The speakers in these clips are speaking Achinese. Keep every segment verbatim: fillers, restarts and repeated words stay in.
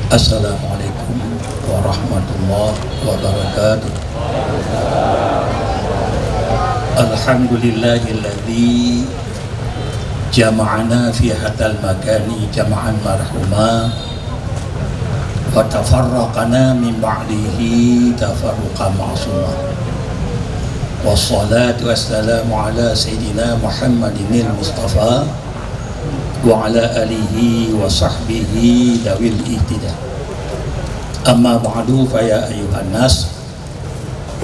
Assalamualaikum warahmatullahi wabarakatuh. Alhamdulillahilladzi jama'ana fi hadzal makani jama'an marhuma, wa tafarraqana min ba'dihi tafarruqan ma'suma. Wassalatu wassalamu ala sayyidina Muhammadinil Mustafa wa ala alihi wa sahbihi dawil ihtida. Amma ba'du, fa ya ayyuhan nas,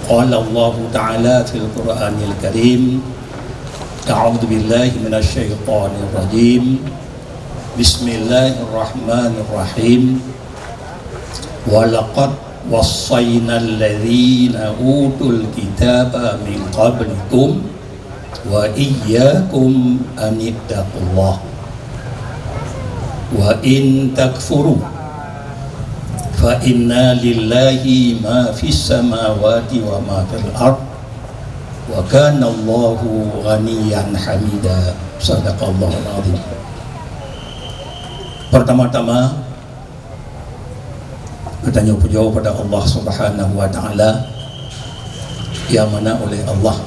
qala Allahu ta'ala fil Qur'anil Karim, a'udzu billahi minasy syaithanir rajim. Bismillahirrahmanirrahim. Wa laqad wassaynal ladzina utul kitaba min qablikum wa iyyakum anittaqullah. Wa in takfuru fa inna lillahi ma fis samawati wa ma fil ard, wa kana Allahu ghaniyan hamida. Sadaqallahul azim. Pertama-tama, geutanyoe pujoe pada Allah Subhanahu wa Ta'ala, nyang mana uléh Allah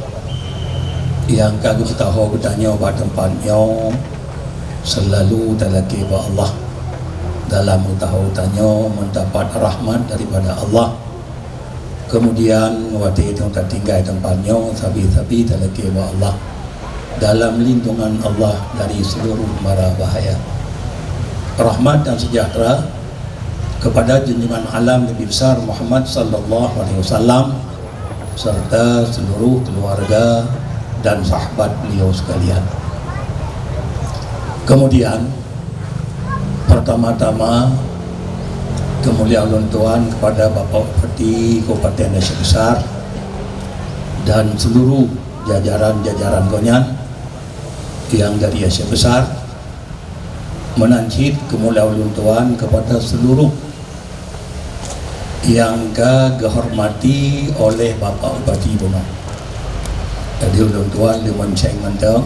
nyang ka geupeutuho geutanyoe bak teumpat nyoe, seulalu talakée bak Allah dalam meutuho tanyoe, meudapat rahmat daripada Allah. Keumudian, watée tanyoe tatinggai teumpat nyoe, sabe-sabe talakée bak Allah dalam lindungan Allah dari seluruh mara bahaya. Rahmat dan sejahtera kepada junjungan alam Nabi besar Muhammad sallallahu alaihi wasallam serta seluruh keluarga dan sahabat beliau sekalian. Kemudian, pertama-tama, keumuliaan ulôn tuan kepada Bapak Bupati Kabupaten Aceh Besar dan seluruh jajaran-jajaran gobnyan nyang dari Aceh Besar. Meunan cit keumuliaan ulôn tuan kepada seluruh nyang ka geuhormati oleh Bapak Bupati bunoe. Jadi, ulôn tuan leumonceng mantong,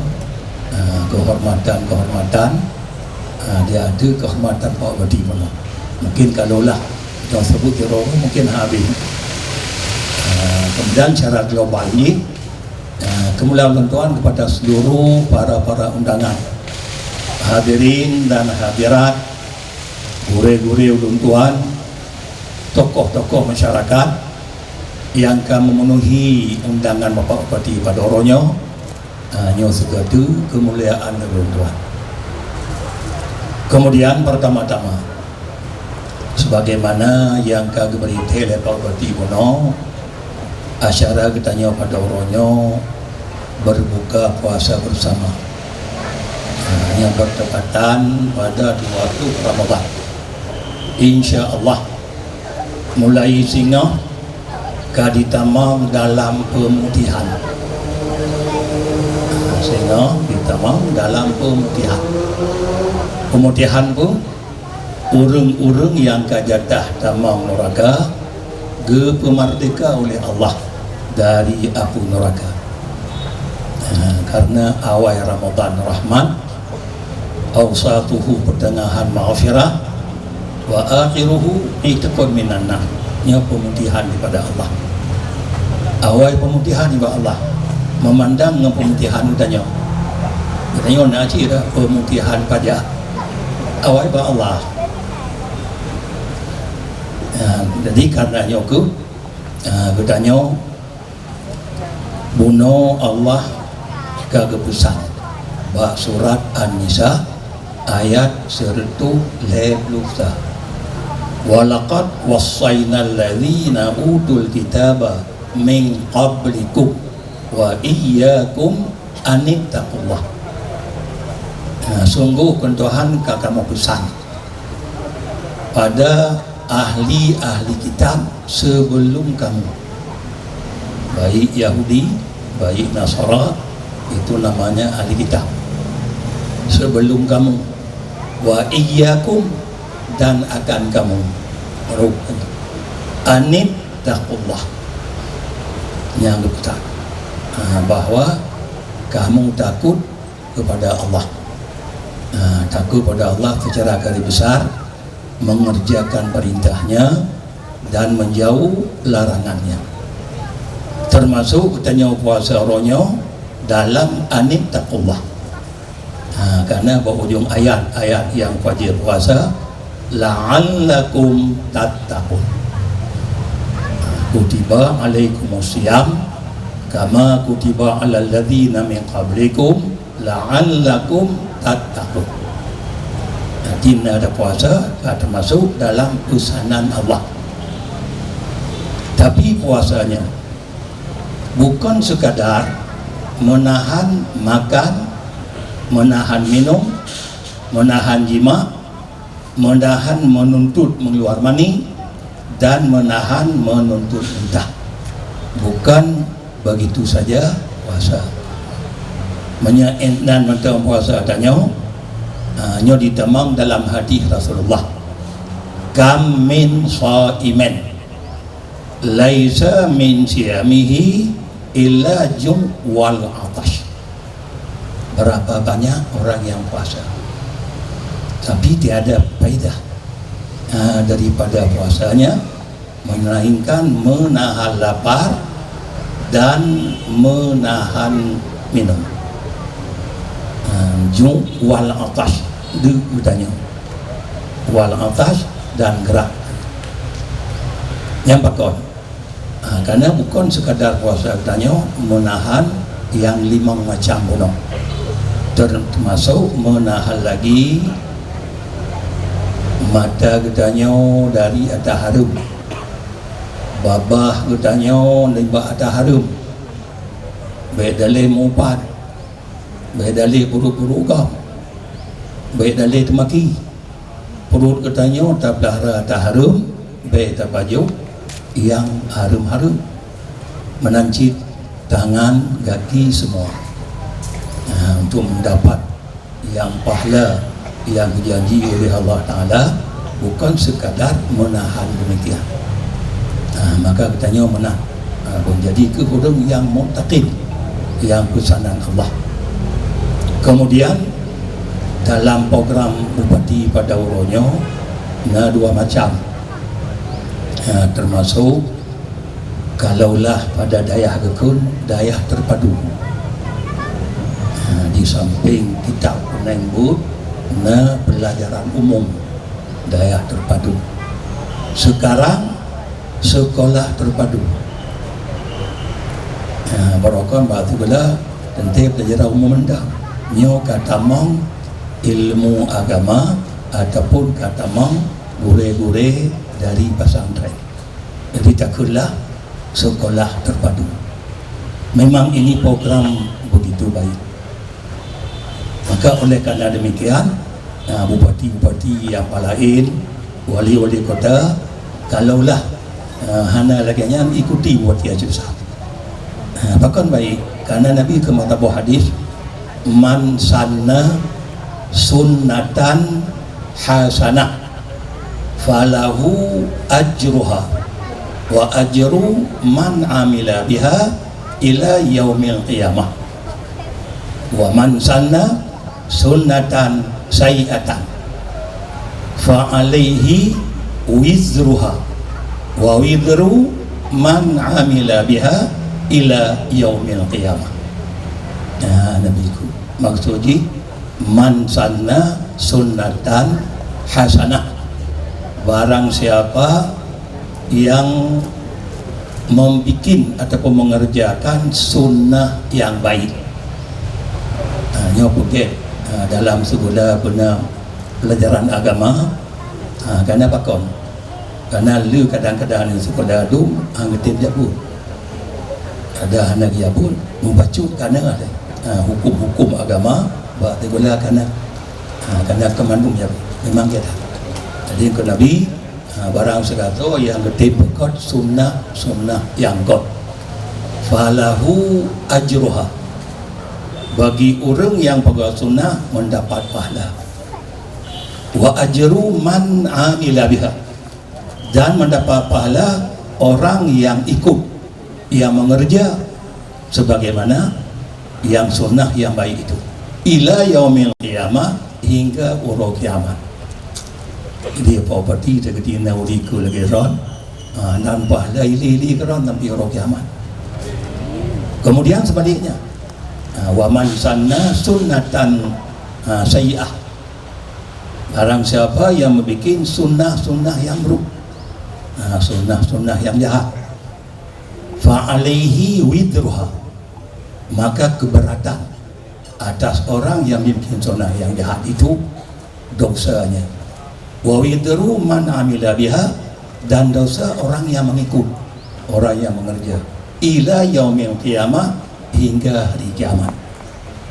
ah, keuhormatan-keuhormatan, ah, di ateueh keuhormatan Pak Bupati bunoe. Mungkin kalau lah kita sebut di roh, mungkin habis. Ah, kemudian secara global ni, ah, keumuliaan ulôn tuan kepada seluruh para-para undangan, hadirin dan hadirat, gurée-gurée ulôn tuan, tokoh-tokoh masyarakat nyang ka memenuhi undangan Bapak Bupati pada uroe nyoe, ha, nyoe sigoe teuk keumuliaan ulôn tuan. Kemudian, pertama-tama, sebagaimana nyang ka geubri thée lé Pak Bupati bunoe, acara geutanyoe pada uroe nyoe berbuka puasa bersama. Ha, nyang bertepatan pada dua puluh Ramadhan. Insya Allah, mulai singoh ka jitamong dalam peumutihan. Ha, singoh jitamong dalam peumutihan. Peumutihan peue? Ureuëng-ureuëng nyang ka jatah tamong nuraka geupeumeurdeka uleh Allah dari apui nuraka. Ha, karena awai Ramadhan rahmat, ausatuhu peuteungahan maghfirah, wa akhiruhu itqun minan nar. Nyoe peumutihan daripada Allah. Awai peumutihan daripada Allah. Meumandang ngon peumutihan geutanyoe. Geutanyoe na cit dah peumutihan pajak. Awai bak Allah. Ha, jadi, karena nyoe keuh, ha, geutanyoe bunoe Allah ka geupeusan bak surat An-Nisa ayat sireutoh lhée ploh sa, "Wa laqad wassaynal ladzina utul kitaba min qablikum wa iyyakum anittaqullah." Nah, sunggoh keu Tuhan ka kamoe peusan pada ahli-ahli kitab sebelum kamu, baik Yahudi, baik Nasara, itu namanya ahli kitab. Sebelum kamu, wa iyyakum, dan akan kamu, rupanya, anittaqullah, nyang geupeugah, ha, bahwa kamu takut kepada Allah. Ha, takut pada Allah secara garis besar, mengerjakan perintah-Nya dan menjauh larangan-Nya. Termasuk geutanyoe puasa uroe nyoe dalam anittaqullah. Ha, karena bak ujong ayat-ayat nyang wajéb puasa, "La'allakum tattaqun." Kutiba alaikumus siyam kama kutiba alal ladzina min qablikum la'allakum tattaqun. Jadi, na ada puasa ka termasuk dalam pesanan Allah. Tapi puasanya bukan sekadar menahan makan, menahan minum, menahan jima, menahan menuntut mengeluar mani, dan menahan menuntut muntah. Bukan begitu saja puasa. Meunyoe nan mantong puasa tanyoe, ha, nyoe ditamong dalam hadis Rasulullah, "Kam min shaimin laisa min siyamihi illa ju' wal atash." Berapa banyak orang yang puasa, tapi tiada faedah, ha, daripada puasanya, melainkan menahan lapar dan menahan minum. Ha, ju' wal atash, deuk geutanyoe. Wal atash, dan geurah. Nyang pakon? Ha, karena bukan sekadar puasa geutanyoe menahan nyang limong macam bunoe. Ter-, termasuk menahan lagi mata geutanyoe dari ata hareuem, babah geutanyoe nibak ata hareuem, bék dalé meuupat, bék dalé pruet-pruet ugam, bék dalé teumaki. Pruet geutanyoe tapeulahra ata hareuem, bék tapajoh nyang hareuem-hareuem. Meunan cit tangan, gaki, semua. Ha, untuk mendapat nyang pahala nyang geujanji oleh Allah Taala, bukan sekadar menahan demikian. Ha, maka geutanyoe meunang, ha, menjadi keu ureuëng nyang muttaqin, nyang peusanan Allah. Kemudian, dalam program bupati pada uroe nyoe na dua macam. Ha, termasuk kalaulah pada dayah geukheun, dayah terpadu. Ha, di samping kitab kunéng buet, na pelajaran umum dayah terpadu. Sekarang, sekolah terpadu. Ha, barokon bak sigoe teuntée pelajaran umum mantong. Nyoe ka tamong ilmu agama ataupun ka tamong gurée-gurée dari pesantren. Jadi, takheunlah sekolah terpadu. Memang ini program begitu baik. Maka oleh karena demikian, ah, bupati-bupati nyang laén, wali-wali kota, kalaulah, ah, hana lagée nyan, ikuti bupati Aceh Besar. Ah, pakon baik? Karena Nabi keumah taboh hadis, "Man sanna sunnatan hasanah, falahu ajruha wa ajru man amila biha ila yaumil qiyamah. Wa man sanna sunnatan sayyi'atan, fa alaihi wizruha wa wizru man amila biha ila yaumil qiyamah." Nah, Nabi ku, maksud jih, "Man sanna sunnatan hasanah." Barang siapa yang membikin ataupun mengerjakan sunnah yang baik. Ha, nyoe peugét, ha, dalam sigoe beuna pelajaran agama, ha, karena pakon? Karena le kadang-kadang di sigoe dum, ha, geutem jak buet. Ada hana geujak buet, mubacut kana ada. Ha, hukum-hukum agama, bak sigoe kana. Ha, kana keumandum jak buet. Memang kita. Jadi, keu Nabi, ha, barang sigasoe nyang geutem peugét sunnah-sunnah nyang gét, falahu ajruha. Bagi ureuëng nyang peugét sunnah mendapat pahala. Wa ajru man amila biha. Dan mendapat pahala orang yang ikut, yang mengerja sebagaimana yang sunnah yang baik itu. Ila yaumil qiyamah, hingga uroe kiamat. Jadi, Pak Bupati, teukeudi na ureueng ikot lagèe droen, ha, nan pahala ilé-ilé keu droen sampoe uroe kiamat. Kemudian sebaliknya, ha, "Wa man sanna sunnatan, ha, sayyi'ah." Barang siapa yang membuat sunnah-sunnah yang buruk, ha, sunnah-sunnah yang jahat, "fa alaihi wizruha," maka keberatan atas orang yang bikin sunnah yang jahat itu dosanya. "Wa wizru man amila biha," dan dosa orang yang mengikut, orang yang mengerja, "ila yaumil qiyamah," hingga hari kiamat.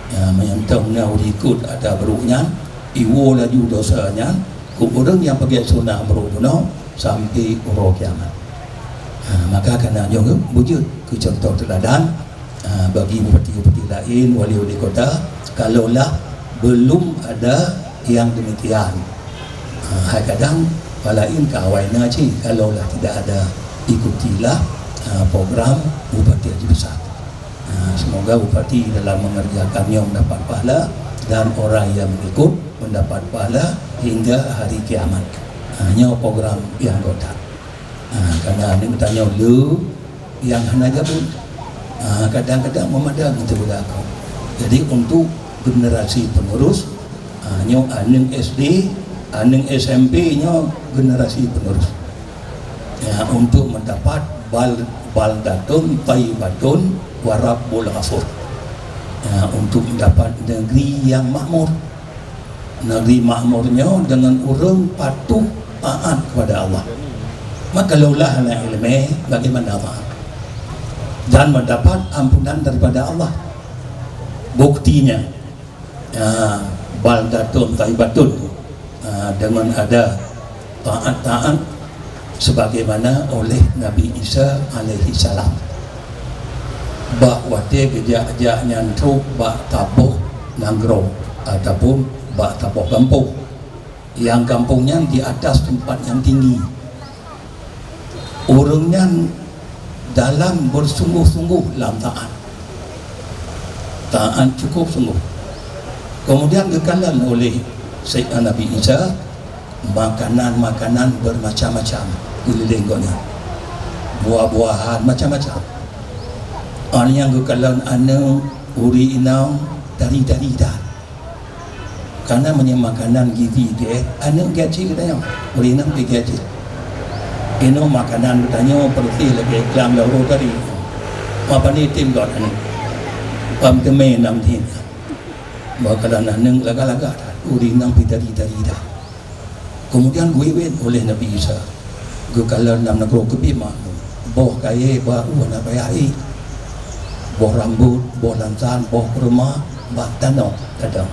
Ya, meunyang teuh na ureueng ikot ata brok nyan, iwoe laju dosa nyan keu ureueng nyang peugét sunnah brok bunoe sampoe uroe kiamat. Ha, maka kana nyoe beujeuet keu cuntoh teuladan, ha, bagi bupati-bupati laén, wali-wali kota, kalaulah belum ada yang demikian. Ha, hai kadang, palaén ka awai na cit, kalaulah tidak ada, ikutilah, ha, program Bupati Haji Besar. Ha, semoga bupati dalam mengerjakan nyoe mendapat pahala dan orang yang mengikut mendapat pahala hingga hari kiamat. Ha, nyoe program nyang geutak. Ha, kana aneuk tanyoe le nyang hana jabeuet. Ha, kadang-kadang meumada ngon teubeudakon. Jadi, untuk generasi penerus, ha, nyoe aneuk S D, aneuk S M P nyoe generasi penerus. Ya, untuk mendapat bal-, baldatun thayyibatun wa rabbun ghafur. Ya, untuk mendapat negeri yang makmur. Negeri makmur nyoe deungon ureueng patuh taat kepada Allah. Maka laulah na ileumèe, bagaimana taat? Dan mendapat ampunan daripada Allah. Buktinya, ya, baldatun thayyibatun, ya, deungon ada taat-taat sebagaimana oleh Nabi Isa alaihi salam. Bak watèe geujak-jak nyan trok bak saboh nanggroe ataupun bak saboh gampông. Nyang gampông nyan di atas teumpat nyang tinggi. Ureueng nyan dalam bersungguh-sungguh lam taat. Taat cukup sungguh. Kemudian geukalon oleh Saidina Nabi Isa makanan-makanan bermacam-macam keulileng gobnyan. Buah-buahan macam-macam. Awak nyan geukalon aneuk, ureueng inong, tari-tari dan. Karena meunyoe makanan gizi gét, aneuk gét cit geutanyoe, ureueng inong pih gét cit. Inoe makanan geutanyoe peureusih lagèe klang lam uroe tadi. Ma pane tem gét aneuk. Pam teumé nam tem. Bah kalon aneuk lagak-lagak that, ureueng inong pih tari-tari that. Kemudian geuwét-wét oleh Nabi Isa. Geukalon lam nanggroe keubiet makmur. Boh kayèe bak u hana payah ék. Boh rambôt, boh lansan, boh kurma, bak tanoh kadang.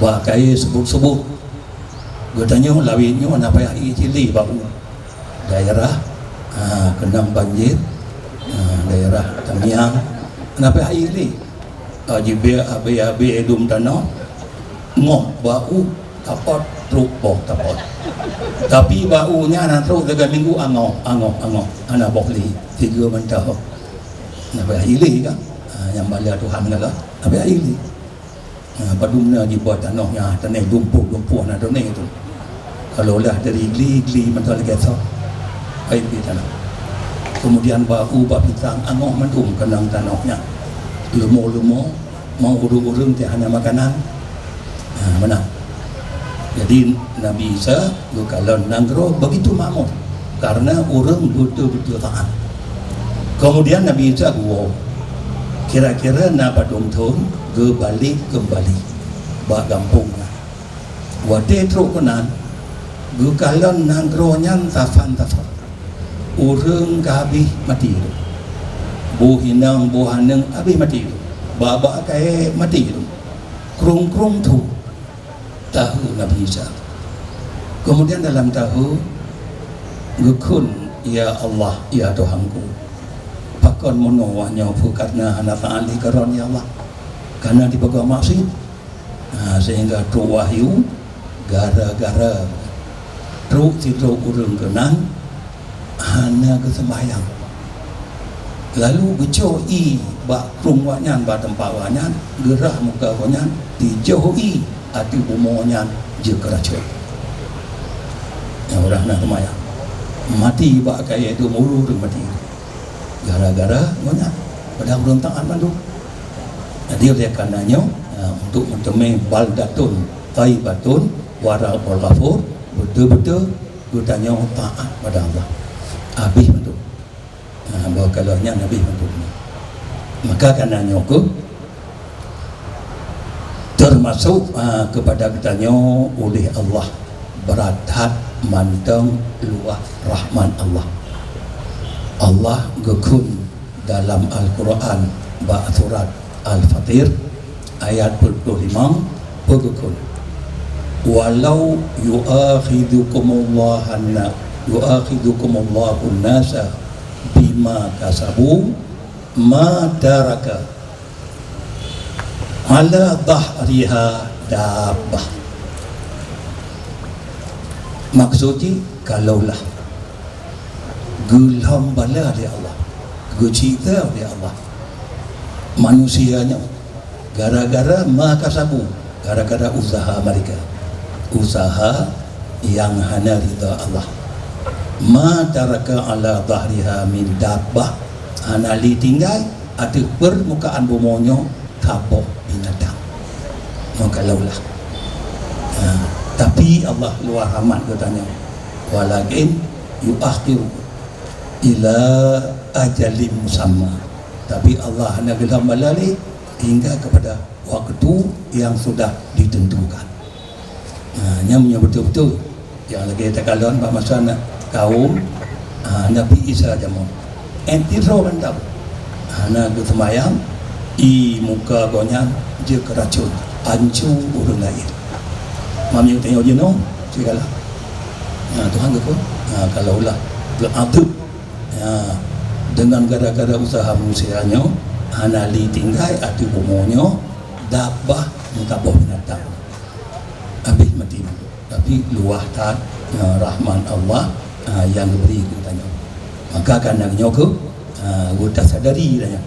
Bak kayèe seubôt-seubôt. Geutanyoe lawét nyoe hana payah ék cit lé bak u. Daerah, ha, keunong banjir, ha, daerah tangiang, hana payah ék lé. Ha, jibèe abèe-abèe dum tanoh, ngoh bak u, tapot, trok boh tapot. Tapi bak u nyan hana trok tiga minggu, angoh, angoh, angoh. Hana boh lé, tiga mantong. Hana payah ék lé kan? Ha, nyang bala Tuhan galak, hana payah ék lé. Ha, padum na jiba tanoh nyan, tanoh lumpur-lumpur na tanoh tu. Kalau lah dari gli, gli mantong lagèe soh. Ai bi tanoh. Kemudian bak u bak pisang angoh mandum keunong tanoh nyan. Leumo-leumo, mau ureueng-ureueng teuh hana makanan. Ha, meunan. Jadi Nabi Isa geukalon nanggroe begitu makmur karena ureueng beutôi-beutôi taat. Kemudian Nabi Isa geuwoe, kira-kira na padum thon, geubalek keumbali bak gampông nyan. Watèe trok keunan, geukalon nanggroe nyan safan-safan. Ureueng ka habéh maté. Boh inong, boh aneuk habéh maté. Bak-bak kayèe maté. Krueng-krueng trok. Tahu Nabi Isa. Kemudian dalam tahu, geukheun, "Ya Allah, ya Tuhanku, pakon meunoe awak nyoe peue kareuna hana taat lé keu Droen, ya Allah? Kareuna jipeugah maksiet." Ha, sehingga trok wahyu, gara-gara trok sidroe ureueng keunan, hana geuseumbahyang. Lalu geucok ié bak krueng awak nyan, bak teumpat awak nyan, geurhah muka awak nyan, jijoh ié ateueh bumoe nyan jeuet keu racôn. Nyang ureueng na seumayang mati bak kayée dum ureueng mati gara-gara ngon nyan, padahai ureueng taat mandum. Jadi oleh karena nyoe, untuk meuteumé baldatun thaibatun wa rabbun ghafur, beutôi-beutôi geutanyoe taat pada Allah. Habéh mandum. Ha, bahwa kalau nyan Nabi meutuah. Maka kana nyoe keuh termasuk, ha, kepada geutanyoe uléh Allah brat that mantong luwah rahmat Allah. Allah geukheun dalam Al-Quran bak surat Al-Fatir ayat peuet puluh limong, peugah kheun, "Walau yu'akhidzukumullahu na-, yu'akhidzukumullahu nasa bima kasabu, ma taraka ala dhahriha dabbah." Maksud jih, kalaulah geulhom bala lé Allah, geucipta lé Allah manusia nyoe gara-gara ma kasabu, gara-gara usaha mereka, usaha yang hana ridha Allah. Ma taraka ala dhahriha min dabbah, hana lé tinggai ateueh permukaan bumoe nyoe saboh binatang. Nyoe kalaulah. Ha, tapi Allah luwah rahmat geutanyoe. Walakin yu'akhiru ila ajalin musamma. Tapi Allah hana geulhom bala lé hingga kepada waktu yang sudah ditentukan. Ha, nyan meunyoe beutôi-beutôi nyang lagée takalon bak masa na-, kaum, ha, Nabi Isa jameun. Enti droe mantong hana geuseumayang, i muka gobnyan jeuet keu racun, ancu ureuëng laén. Meunyoe tanyoe jinoe, sigala. Ha, Tuhan geukheun, ha, kalaulah geuadeueb, ha, deungon gara-gara usaha manusia nyoe, hana lé tinggai ateueh bumoe nyoe, dabbah meusaboh binatang. Habéh mati. Tapi luwah that, ha, rahmat Allah, ha, nyang geubri keu geutanyoe. Maka kana nyoe keuh, ha, geuta sadari tanyoe,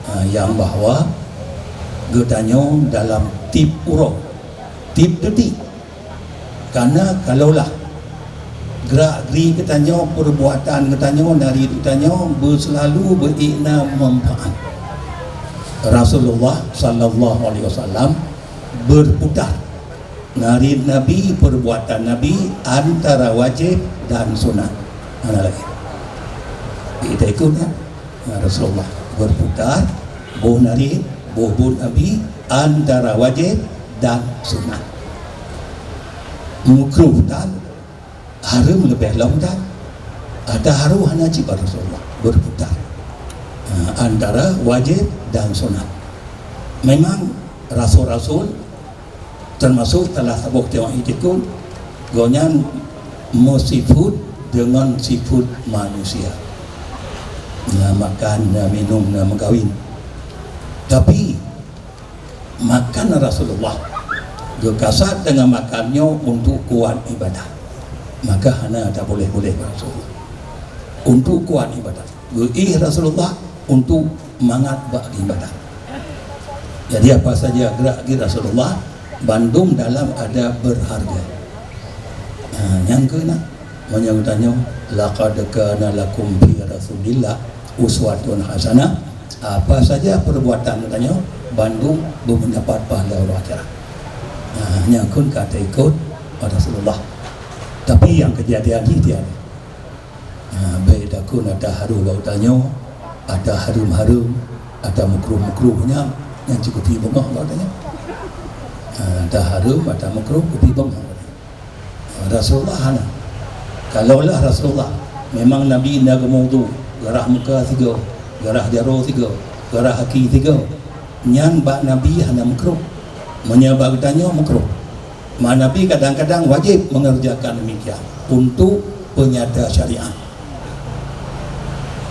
ha, nyang bahwa geutanyoe dalam tieb uroe, tieb detik. Kana kalaulah gerak-geri geutanyoe, perbuatan geutanyoe, nariet geutanyoe beuselalu beuék na manfaat. Rasulullah sallallahu alaihi wasallam berputar. Nariet Nabi, perbuatan Nabi antara wajéb dan sunat. Hana laén. Kita ikut, ya. Ya, Rasulullah berputar, boh nariet, boh buet Nabi antara wajéb dan sunat. Makruh tan, hareuem leubeh lom tan. Ada hareuem hana cit bak Rasulullah berputar. Ha, antara wajéb dan sunat. Memang rasul-rasul, termasuk salah saboh tiong ikut, gobnyan meusifeuet deungon sifeuet manusia. Na makan, na minum, na meukawin. Tapi makan Rasulullah geukasat deungon makan nyoe untuk kuat ibadah. Maka hana taboleh-boleh Rasulullah. Untuk kuat ibadah. Geuéh Rasulullah untuk mangat bak ibadah. Jadi apa saja gerak-gerik Rasulullah, bandum dalam ada berharga. Ha, nyang keunan, meunyoe tanyoe, "Laqad kana lakum fi Rasulillah uswatun hasanah." Apa saja perbuatan tanyoe, bandum beumeundapat pahala uroe akhirat. Ha, nyang kheun ka taikot Rasulullah. Tapi nyang keujadian jih tiada. Ha, bèk takheun ata hareuem bak tanyoe, ata hareuem-hareuem, ata makruh-makruh nyan, nyan cit kupi beungoh bak tanyoe. Ha, ata hareuem, ata makruh, kupi beungoh. Ha, Rasulullah hana. Kalaulah Rasulullah, memang Nabi na geumeuwudu, geurah muka sigoe, geurah jaroe sigoe, geurah aki sigoe, nyan bak Nabi hana makruh. Meunyoe bak geutanyoe makruh. Ma Nabi kadang-kadang wajéb mengerjakan demikian untuk penyata syariat.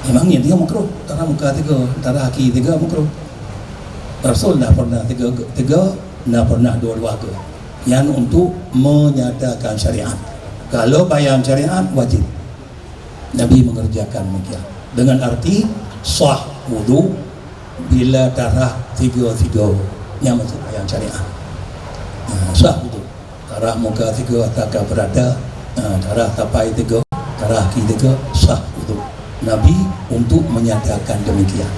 Memang nyan dia makruh, antara muka tiga, antara aki tiga makruh. Rasul dah pernah tiga, tiga, dah pernah dua-dua ke. Nyan untuk menyatakan syariat. Kalau bayan syariat, wajib. Nabi mengerjakan demikian. Dengan arti sah wudu bila tarah tiga-tiga. Nyan maksud bayan syariat. Nah, sah wudu. Tarah muka tiga atawa ka beurata, Ha, darah tapai teugok, darah ki teugok, sah udhu Nabi untuk menyatakan demikian.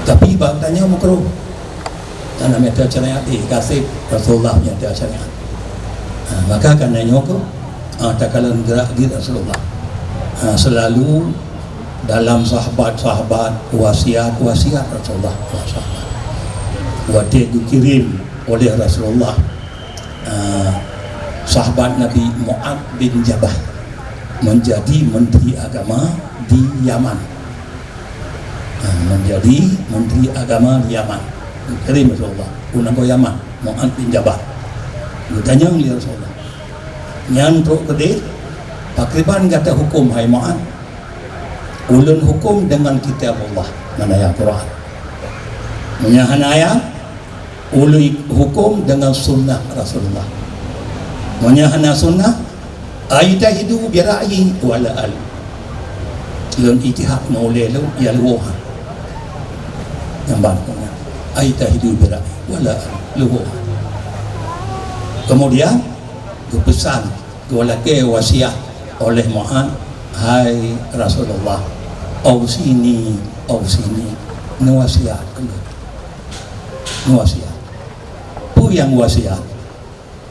Tapi bak tanyoe makruh. Karena meunyoe syariat, eh, kaseb Rasulullah meunyoe syariat. Ha, maka karena nyoe keuh, ha, takalon gerak git Rasulullah. Ha, selalu dalam sahabat-sahabat, wasiat-wasiat Rasulullah, sahabat. Watée geukirém oleh Rasulullah, ah, sahabat Nabi Mu'adz bin Jabal menjadi menteri agama di Yaman. Ah, menjadi menteri agama di Yaman. Geukirém Rasulullah u nanggroe Yaman, Mu'adz bin Jabal. Geutanyong lé Rasulullah, "Nyan trok keudeh, pakriban gata huköm, hai Mu'adz?" "Ulôn huköm deungon kitab Allah, mana ayat Quran. Meunyoe hana ayat, ulôn huköm deungon sunnah Rasulullah. Meunyoe hana sunnah, ajtahidu bi ra'yi wa la alu. Lôn ijtihad ngon ulée lôn, ya leuwoe ha." Nyang ban keuh nyan, "Ajtahidu bi ra'yi wa la alu, leuwoe ha." Kemudian, geupeusan, geulakée wasiat oleh Mu'adz, "Hai Rasulullah, ausini, ausini, neuwasiat keu lôn. Neuwasiat." Peue nyang wasiat?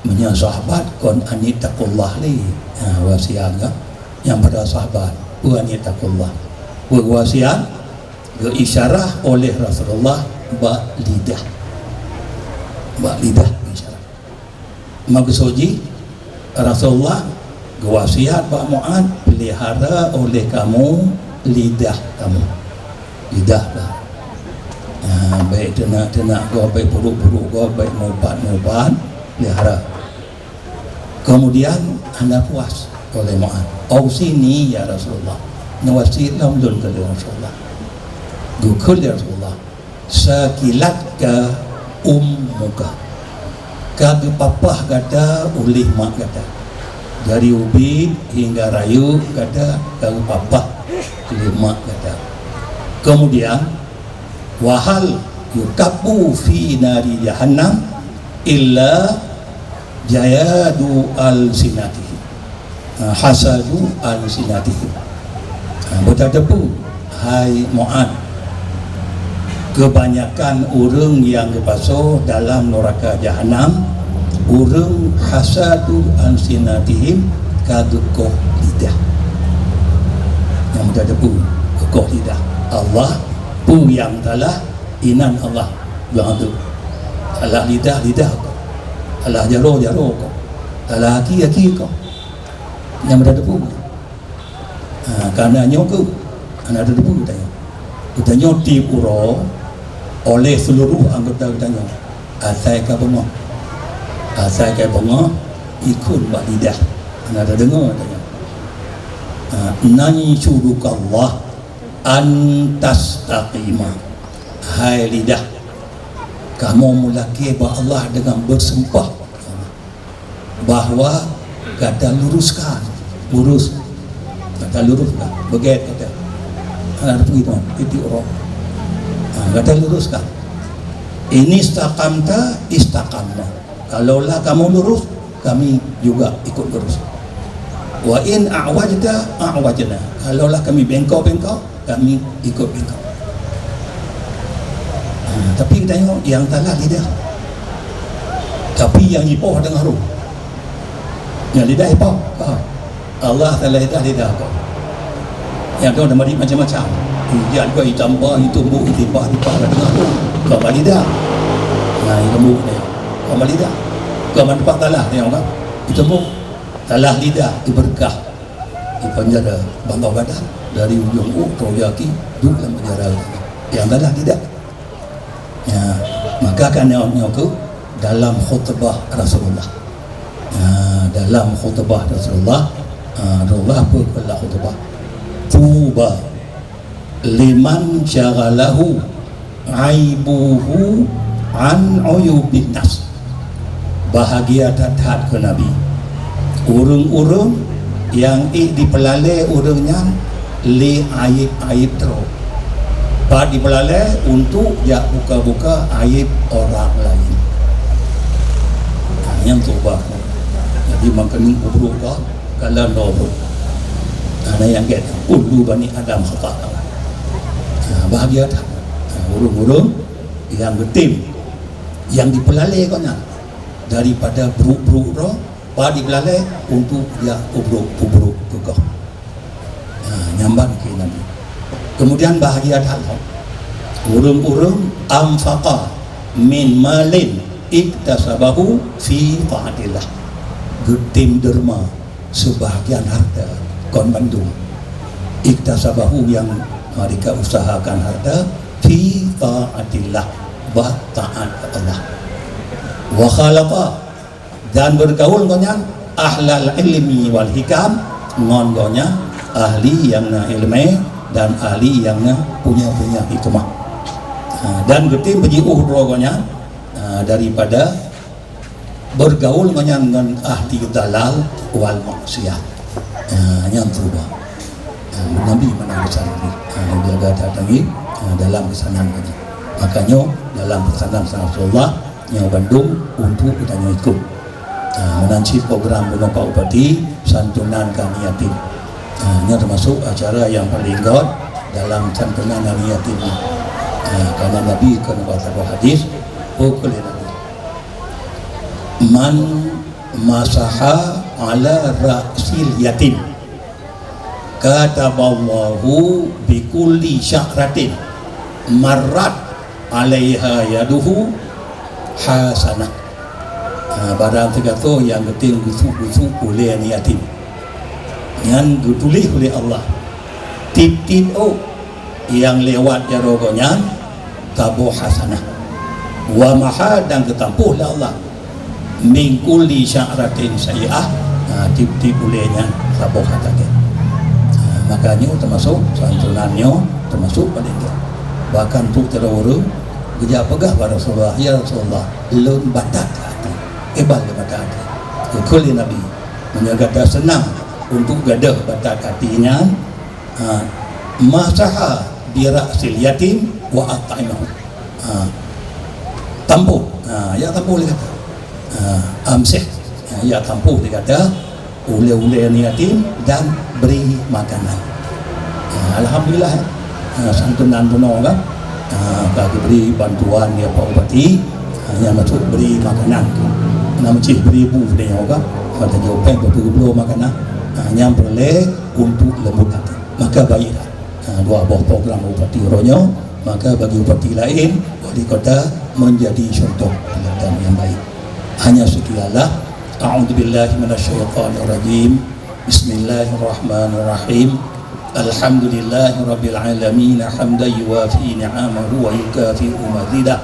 Meunyoe sahabat kon "Anittaqullah" lé, ha, wasiat geuh nyang para sahabat, peue "Anittaqullah". Peue wasiat? Geuisyarah oleh Rasulullah bak lidah. Bak lidah geuisyarah. Maksud jih, Rasulullah geuwasiat bak Mu'adz, "Peulihara oleh kamu lidah kamu." Lidah dah. Ah, baik teunak-teunak gob, baik pruet-pruet gob, baik mubat-mubat, peulihara. Kemudian hana puas oleh Mu'adz. "Ausini ya Rasulullah." Neuwasiat lom lôn keu Rasulullah. Geukheun lé Rasulullah, "Sakilatka ummuka." Ka geupapah gata ulih mak gata. Dari ubit hingga rayeuk gata ka geupapah ulih mak gata. Kemudian, "Wa hal yukabbu fi nari jahannam illa jayadu alsinatihim." Ha, hasadu alsinatihim. Ha, beutateupeue, hai Mu'adz, keubanyakan ureuëng nyang geupasoe dalam nuraka jahanam, ureuëng hasadu alsinatihim, ka geukoh lidah. Nyang beutateupeue, geukoh lidah. Allah, peue nyang salah, inan Allah. Beuh tu. Salah lidah, lidah koh. Salah jaroe, jaroe koh. Salah aki, aki koh. Nyang beutateupeue. Ha, karena nyoe keuh, hana tateupeue geutanyoe. Geutanyoe tieb uroe oleh seluruh anggota geutanyoe. Asai ka beungoh. Asai ka beungoh, ikheun bak lidah. Hana tadeungoe geutanyoe. Ha, "Nanshudukallah an tastaqima." Hai lidah, kamoe meulakée bak Allah deungon beusumpah bahwa gata luruskan, lurus, gata luruskan, beugét gata. Ha, begitu, itu roh. Ha, gata luruskan. "In istaqamta, istaqamna." Kalaulah kamu lurus, kami juga ikut lurus. "Wa in a'wajta, a'wajna." Kalaulah kami bengkok-bengkok, kami ikut bengkok. Ha, tapi geutanyoe nyang salah lidah. Tapi nyang jipoh teungoh roh. Nyang lidah jipoh. Ha. Allah salah lidah, lidah kok. Nyang tu ada mari macam-macam. Hujan kau ditambah, ditumbuk, ditimbah, ditimbah, dah tengah tu. Kau bak lidah. Nah, ditumbuk dia. Kau bak lidah. Kau bak tempat salah dia, kan? Ditumbuk. Salah lidah, diberkah. Di penjara, bangau badan, dari ujung u ke ujung aki, duduk dalam penjara. Nyang salah lidah. Ya, maka kan nyoe, nyoe tu dalam khutbah Rasulullah. Ya, dalam khutbah Rasulullah, ha, Rasulullah apa dalam khutbah? "Tuba liman syaghalahu aibuhu an uyubin nas." Bahagia that-that keu Nabi. Ureuëng-ureuëng nyang ék jipeulalée ureuëng nyan lé aéb-aéb droe. Pat jipeulalée untuk jak buka-buka aéb orang lain. Ha, nyan tuba. Jadi, meukeunong bubrok kah, Jalan doa pun. Nah, nyang gét, kullu bani Adam khata'. Nah, bahagia that. Nah, ureuëng-ureuëng nyang geutem, nyang jipeulalé gobnyan daripada brok-brok droe, ba jipeulalé untuk jak keu brok-brok keu gob. Nah, nyan ban keu Nabi. Kemudian bahagia that lom ureuëng-ureuëng anfaqa min malin iktasabahu fi taatillah. Geutem deurma sebahagian harta kon bandum. Iktasabahu, yang mereka usahakan harta, fi taatillah, bak taat Allah. Wa khalaqa, dan bergaul gobnyan ahlal ilmi wal hikam, ngon gobnyan ahli nyang na ileumé dan ahli nyang na punya-punya hikmah. Ha, dan geutem beujiôh droe gobnyan, ha, daripada bergaul gobnyan ngon ahli dalal wal maksiat. Ha, nyan tu ba. Ha, Nabi mana besar ni. Ha, jaga that tangi, ha, dalam pesanan gobnyan. Makanya dalam pesanan Rasulullah, nyoe bandum untuk geutanyoe ikot. Ha, meunan cit program bunoe Pak Bupati, santunan keu aneuk yatim. Ha, nyoe teumasuk acara nyang paling göt dalam santunan aneuk yatim. Ha, karena Nabi keu neuba saboh hadis, peue kheun lé Nabi, "Man masaha ala ra'sil yatim, kataballahu bikulli sya'ratin marrat alaiha yaduhu hasanah." Ha, barang sigasoe nyang geutem gusuk-gusuk ulée aneuk yatim, nyan geutuléh uleh Allah tieb-tieb ôk nyang lewat jaroe gobnyan saboh hasanah. Wa maha, dan geutampôh lé Allah, min kulli sya'ratin sayyi'ah, ha, tieb-tieb ulée nyan saboh hata gét. Ha, maka nyoe teumasuk santunan nyoe, teumasuk paléng gét. Bahkan trok sidroe ureuëng geujak peugah bak Rasulullah, "Ya Rasulullah, lôn batat até." "Eh, ban lé batat até." Geukheun lé Nabi, "Meunyoe gata seunang untuk gadôh batat até nyan, ha, masaha bi ra'sil yatim wa at'imhu." Ha, tampôh. Ha, ya tampôh lé gata. Ha, amsik. Ha, ya tampôh lé gata ulée-ulée aneuk yatim dan bri makanan. Ha, alhamdulillah. Ha, santunan bunoe kan. Ha, ka geubri bantuan lé Pak Bupati. Ha, nyang masuk bri makanan. Nyang meucih bri bu nyoe kan. Mata jopeng beutôi geubloe makanan. Ha, nyang peureulée untuk leumbot até. Maka baiklah. Ha, dua boh program bupati uroe nyoe, maka bagi bupati laén, wali kota menjadi contoh teladan yang baik. Hanya sekianlah. A'udzubillahi minasyaitonirrajim. Bismillahirrahmanirrahim. Alhamdulillahirabbil alamin, hamdan yuwafi ni'amahu wa yukafi'u mazidah.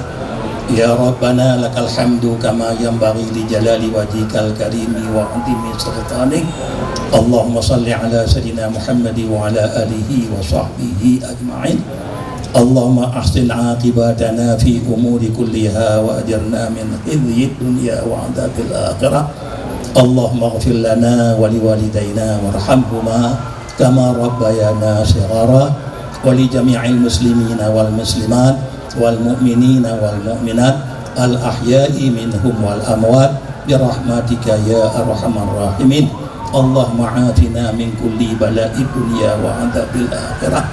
Ya Rabbana, lakal hamdu kama yanbaghi li jalali wajhikal karimi wa 'azimi sultanik. Allahumma shalli ala sayyidina Muhammad wa ala alihi wa sahbihi ajma'in. Allahumma ahsin aqibatana fi umuri kulliha wa ajirna min khizyid dunya wa adzabil akhirah. Allahumma ighfir lana wa liwalidaina warhamhuma kama rabbayana shighara, wa li jami'il muslimina wal muslimat, wal mu'minina wal mu'minat, al ahya'i minhum wal amwat, bi rahmatika ya arhamar rahimin. Allahumma afina min kulli bala'id dunya wa adzabil akhirah.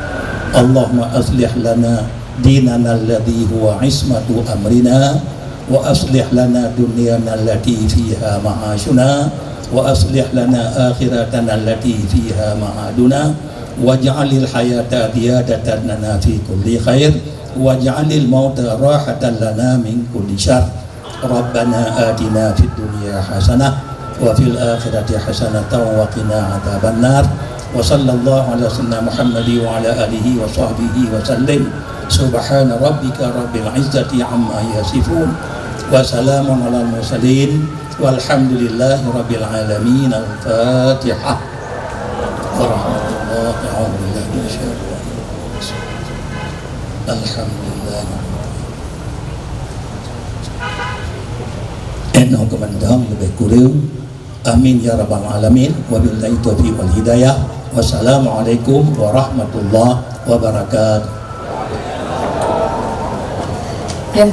Allahumma aslih lana dinana alladhi huwa ismatu amrina, wa aslih lana dunyana allati fiha ma'ashuna, wa aslih lana akhiratana allati fiha ma'aduna, waj'alil hayata ziyadatan lana fi kulli khair, waj'alil mauta rahatan lana min kulli syarr. Rabbana atina fid dunya hasanah wa fil akhirati hasanatan wa qina adzabannar. Wa sallallahu ala sayyidina Muhammad wa ala alihi wa sahbihi wa sallim. Subhana rabbika rabbil izzati amma yasifun. Wa salamun alal mursalin. Walhamdulillahi rabbil alamin. Al-Fatihah. Warahmatullahi, a'udzubillahi minasyaitonir rajim. Alhamdulillah. Enoh keumandang leubeh kureueng. Amin ya rabbal alamin. Wabillahi taufiq wal hidayah. Wassalamualaikum warahmatullahi wabarakatuh. Ya,